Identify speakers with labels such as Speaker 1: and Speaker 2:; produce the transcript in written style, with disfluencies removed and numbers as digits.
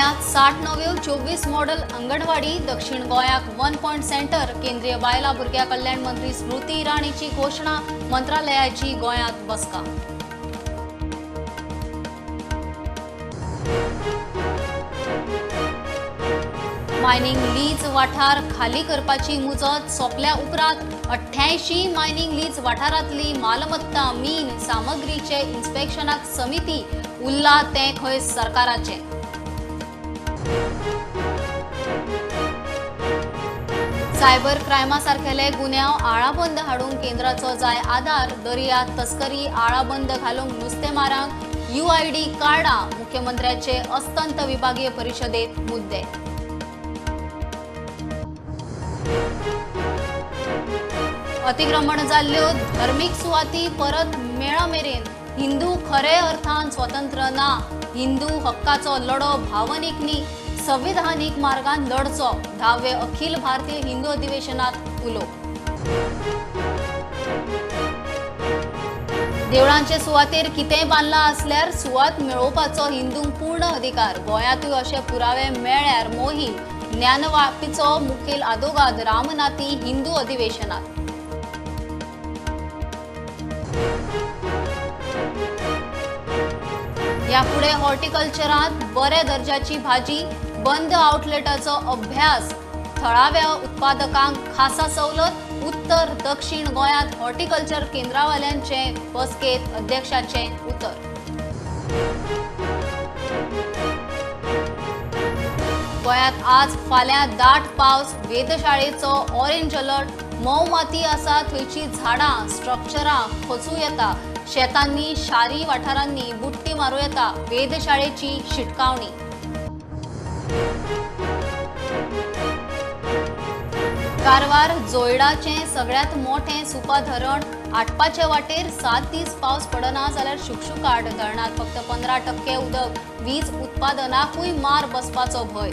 Speaker 1: गोंयांत 60 नव्यो 24 मॉडेल अंगणवाडी, दक्षिण गोंयाक 1 पॉयंट सेंटर, केंद्रीय बायलां भुरग्यां कल्याण मंत्री स्मृती इराणीची घोशणा, मंत्रालयाची गोंयांत बसका. मायनिंग लीज वाठार खाली करपाची मुजत सोंपल्या उपरांत 88 मायनिंग लीज वाठारांतली मालमत्ता मीन सामग्रीचे इन्स्पेक्शनाक समिती, उरला तें खंय सरकाराचें. सायबर क्रायमा सारकेले गुन्यांव आळाबंद हाडूंक केंद्राचो जाय आदार, दर्या तस्करी आळाबंद घालूंक नुस्तेमारांक UID कार्डां, मुख्यमंत्र्याचे अस्तंत विभागीय परिशदेत मुद्दे. अतिक्रमण जाल्ल्यो धर्मीक सुवाती परत मेळा मेरेन हिंदू खरे अर्थान स्वतंत्र ना, हिंदू हक्काचो लढो भावनीक न्ही संविधानीक मार्गान लढचो, 10वे अखिल भारतीय हिंदू अधिवेशनात उलो. देवळांचे सुवातेर कितेंय बांदलां आसल्यार सुवात मेळोवपाचो हिंदूंक पूर्ण अधिकार, गोंयांतूय अशे पुरावे मेळ्ळ्यार मोहीम, ज्ञानवापीचो मुखेल आदोगाद रामनाथी हिंदू अधिवेशनात. ह्या फुडें हॉर्टिकल्चरांत बऱ्या दर्जाची भाजी, बंद आउटलेटाचो अभ्यास, थळाव्या उत्पादकांक खासा सवलत, उत्तर दक्षिण गोंयांत हॉर्टिकल्चर केंद्रावाल्यांचे बसकेत अध्यक्षाचें उतर. गोंयांत आज फाल्यां दाट पावस, वेधशाळेचो ऑरेंज अलर्ट, मोव माती आसा थंयची झाडां स्ट्रक्चरां खचूं येता, शेतांनी शारी वाठारांनी बुडटी मारूं येता, वेधशाळेची शिटकावणी. कारवार जोयडाचें सगळ्यांत मोठें सुपा धरण आटपाचे वाटेर 7 दीस पावस पडना जाल्यार शुकशुकाट, धरणांत फक्त 15% उदक, वीज उत्पादनाकूय मार बसपाचो भंय.